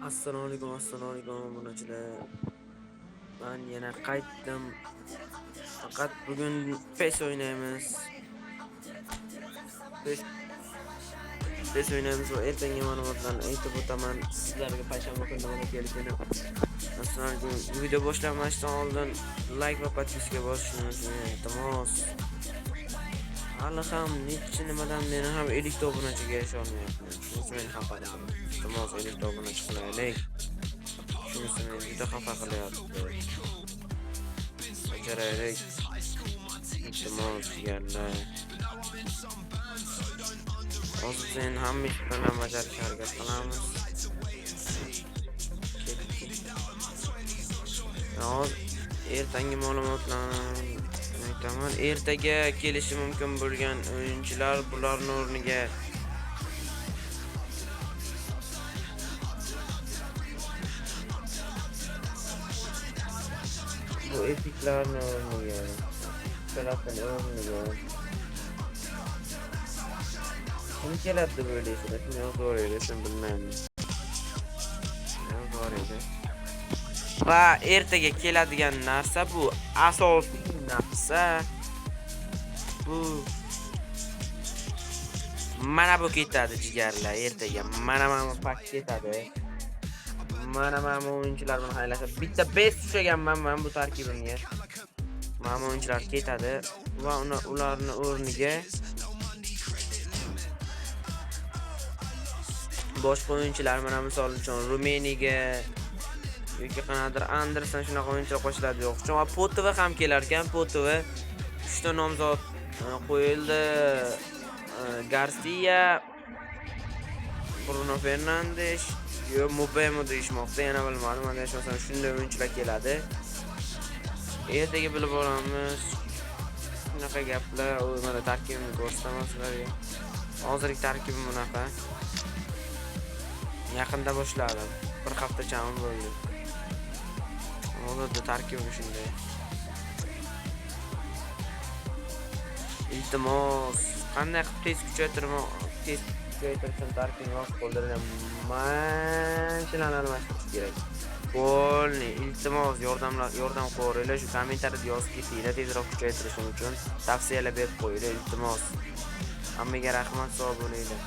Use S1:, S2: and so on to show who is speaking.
S1: Assalomu alaykum, assalomu alaykum obunachilar. Men yana qaytdim. Faqat bugun PES o'ynaymiz. PES o'ynaymiz va ertangi ma'lumotlarni aytib o'taman sizlarga payshanba kuni nima kelishini. Assalomu alaykum. Video boshlanmasdan oldin like va подписка bosishni unutmang, iltimos. Hali ham necha nimadan meni ham 50 ta obunachiga erisha olmayapman. Shunisi meni xafa qiladi. Iltimos, 50 ta obunachi qilaylik. Shunisi meni juda xafa qilyapti. Bajaraylik. Iltimos, jigarlar. Hozir biz endi hamma ish bilan bajarishga harakat qilamiz. Ketdik. Hozir ertangi ma'lumotlarni aytaman. Ertaga kelishi mumkin bo'lgan o'yinchilar, bularning o'rniga bu epiklarni o'rniga, shularni o'rniga kim keladi deb o'ylaysizlar? Shuni yozib yuboringlar, shuni bilmayman. Yozib yuboringlar. Va ertaga keladigan narsa, bu asosiy narsa, bu mana bu ketadi, jigarlar, ertaga. Mana bu pak ketadi. Mana bu o'yinchilar bilan xayrlashib bitta best tushaganman man bu tarkibimga. Mana bu o'yinchilar ketadi va uni ularni o'rniga boshqa o'yinchilar, mana misol uchun Rumeniyaga yoki qanaqadir Anderson, shunaqa o'yinchilar qo'shiladi yo'q. Va Potova ham kelar ekan. Potova 3 ta nomzod qo'yildi. Garcia, Bruno Fernandes, yo Mubemo deyishmoqda, yana bilmadim. Adashmasam shunday o'yinchilar keladi. Ertaga bilib olamiz. Shunaqa gaplar, u mana tarkibimni ko'rsataman sizlarga. Hozirgi tarkibim bunaqa. Yaqinda boshladim. Bir haftacha bo'ldi. Hozirda tarkibim shunday. Iltimos, qanday qilib tez kuchaytirma, tez kuchaytirishni tarkibni yozib qoldiringlar. Mana shularni almashtirish kerak. Polni, iltimos, yordamlar, yordam qo'ringlar, shu kommentariyada yozib ketinglar, tezroq kuchaytirishim uchun tavsiyalar berib qo'yinglar, iltimos. Hammaga rahmat, sog' bo'linglar.